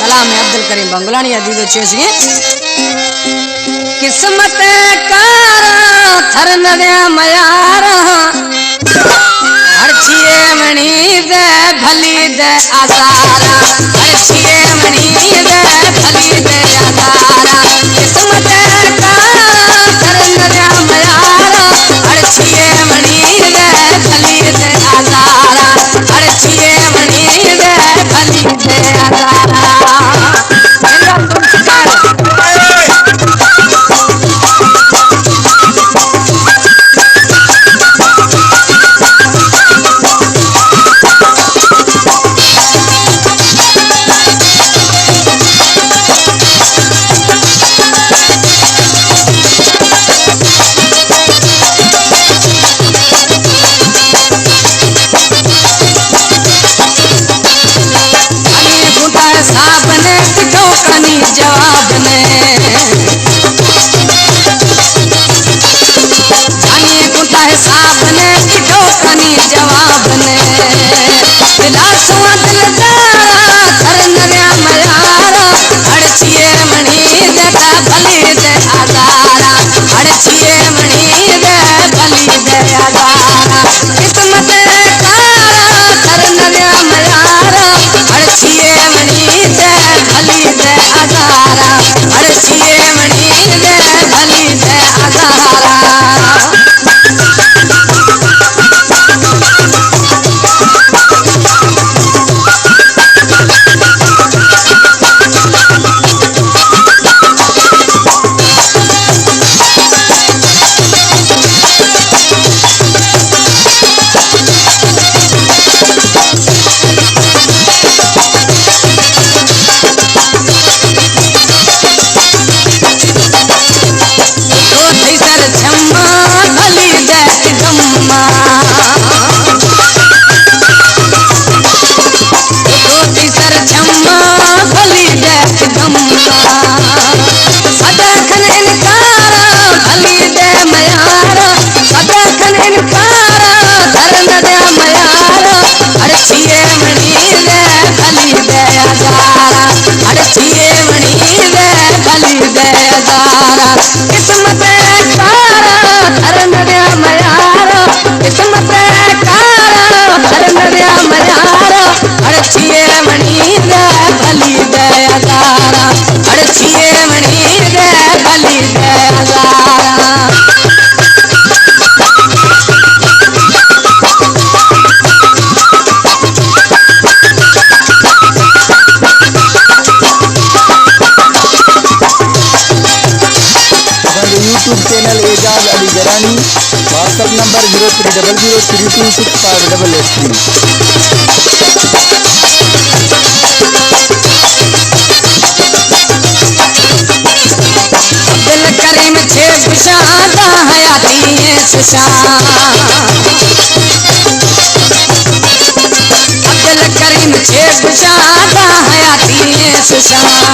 کلام عبدالکریم بنگلانی عزیز و چیشگی۔ قسمت کار تھر ندیا میارا، ہر چیے منی دے بھلی دے آزارا، ہر چیے منی دے بھلی دے آزارا۔ قسمت کار تھر ندیا میارا، ہر چیے منی دے بھلی دے آزارا، ہر چیے منی دے بھلی دے آزارا۔ جواب نے، جانی کتا حساب نے، ٹھوکانی جواب نے۔ دلا سوا دلدارا، تھر نریا میارا، ہڑچیے منی دے بھلی دے آزارا، ہڑچیے منی دے بھلی دے آزارا۔ قسمت کارا، تھر نریا میارا، ہڑچیے منی دے بھلی دے آزارا، ہڑچیے منی دے بھلی دے آزارا۔ تو تئی سر چما بھلی دے غما۔ تو تئی سر چما بھلی دے غما۔ سدا کھن انکارا بھلی دے میارا۔ سدا کھن انکارا دھر نہ دے میارا۔ ہڑچیے منی دے بھلی دے آزارا۔ ہڑچیے منی دے بھلی دے آزارا۔ قسمت کارا دھر نہ دے میارا۔ قسمت کارا دھر نہ دے میارا۔ ہڑچیے منی دے بھلی دے آزارا۔ ہڑچیے منی دے بھلی دے آزارا۔ اساں جو YouTube channel Ijaz Ali Grani, WhatsApp number zero three double zero three two six five double eight three. Abdulkarim چے گشاں داں حیاتی ایں سشاں۔ عبدالکریم چے گشاں داں حیاتی ایں سشاں۔